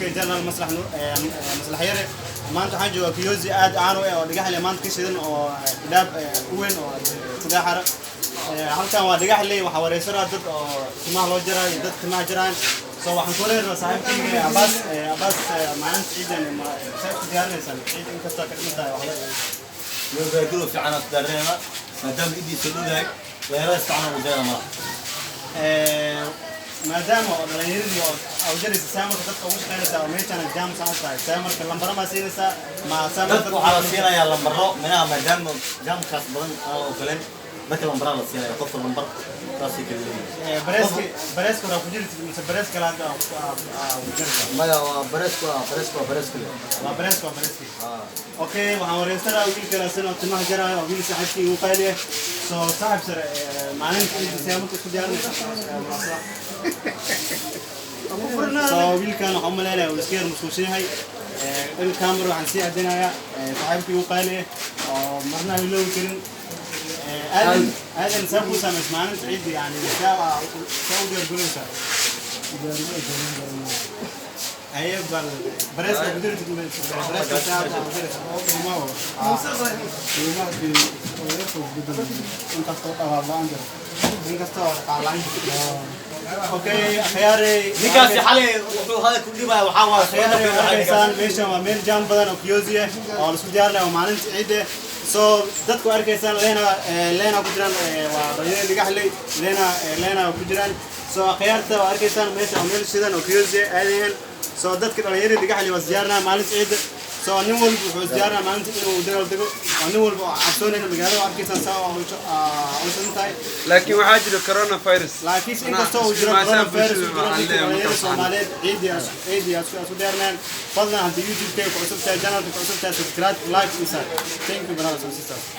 Saaxiibkay General Maslax Nuur, Maslax Yare. Maanta waxaan joogaa kiosk aad caan u ah oo Dhagaxle maanta ka shidan oo Dhadhaab u weyn oo Sadaaxara. Halkan waa Dhagaxley. Waxaa wareysanaa dad oo timaha loo jaraayo iyo dad timaha jaraan. So waxaan ku leeyahay saaxiibkayga Abbas. Abbas, maalinta ciidan see isku diyaarinaysaan? Ciid inkastoo ka dhiman tahay waxba. Yogaagalo fiican aan isdiyaarinayna maadaama idiisa dhowdahay. Dhalinyarada si fiican ugu dayana malaha. Maadaama oo dhalinyaradii oo awjaraysa, saa marka dadka ugu shaqaynaysaa oo meeshaan jam saan tahay, saa marka lambara maa siinaysaa ma saa marka? Dadka waxaa la siinayaa lambaro minaha, maadaama jamkaas badan aan la ogoleen. Dadka lambaraa la siinaya, qofka lambar saasay kala leeyihiin. Bareeski horaa ku jirta mise barees kale hadda aa ku jirta? Maya, waa bareesku, waa bareesku, waa bareesku le. Waa bareeska, waa bareeski. Okay, waxaan wareysanaa wiil kale asina oo timaha jaraayo oo wiil saaxiibkii ugu qaaliya. So saaxib sare, maalinta ciidda see marka isku diyaarinaysa munaasabad? So wiilkan waxaan u malaynaya uu iska yar mashquulsan yahay. Il camera waxaan sii adinayaa saaxiibkii ugu qaaliya oo marna aan iloobi karin, Aadan. Aadan, see kuu saamaysa maalinta ciidda? Yani see u diyaargaroweysaa? Haye, bal bareeska ku jirtid, bareeska saa ku jirtid. Inkastoo dhaqaal la'aan jiro. Inkastoo dhaqaal la'aan jirto. Okay, akhyaarey. Ninkaasi xalay wuxuu hadal ku dhibaya waxaa waa Akhyaarey, arkaysaan meeshan waa meel jaam badan oo kiosk ah oo la isku diyaarinayo waa maalinta ciidda. So dadku arkaysaan leena leena ku jiraan, waa dhalinyarada Dhagaxley, leena leena ku jiraan. So akhyaarta waa arkaysaan, meesha waa meel shidan oo kiosk ah aadayaan. So dadka dhalinyarada Dhagaxley waa isdiyaarinaya maalinta ciidda. So nin walba wuxuu isdiyaarinaya maalinta inuu dagaal dego oo nin walba oo cabsoonayna. Magaalada waa arkaysaan saa oo u shidan tahay. Laakiin waxaa jira coronavirus. Laakiin inkastoo uu jiro coronavirus uu jiro, dadka dhalinyarada Soomaaliyeed ciidii isku diyaarinayaan. Fadlan, haddii YouTube-kayga ku cusub tahay, channelka ku cusub tahay, subscribe, like iyo share. Thank you, brothers and sisters.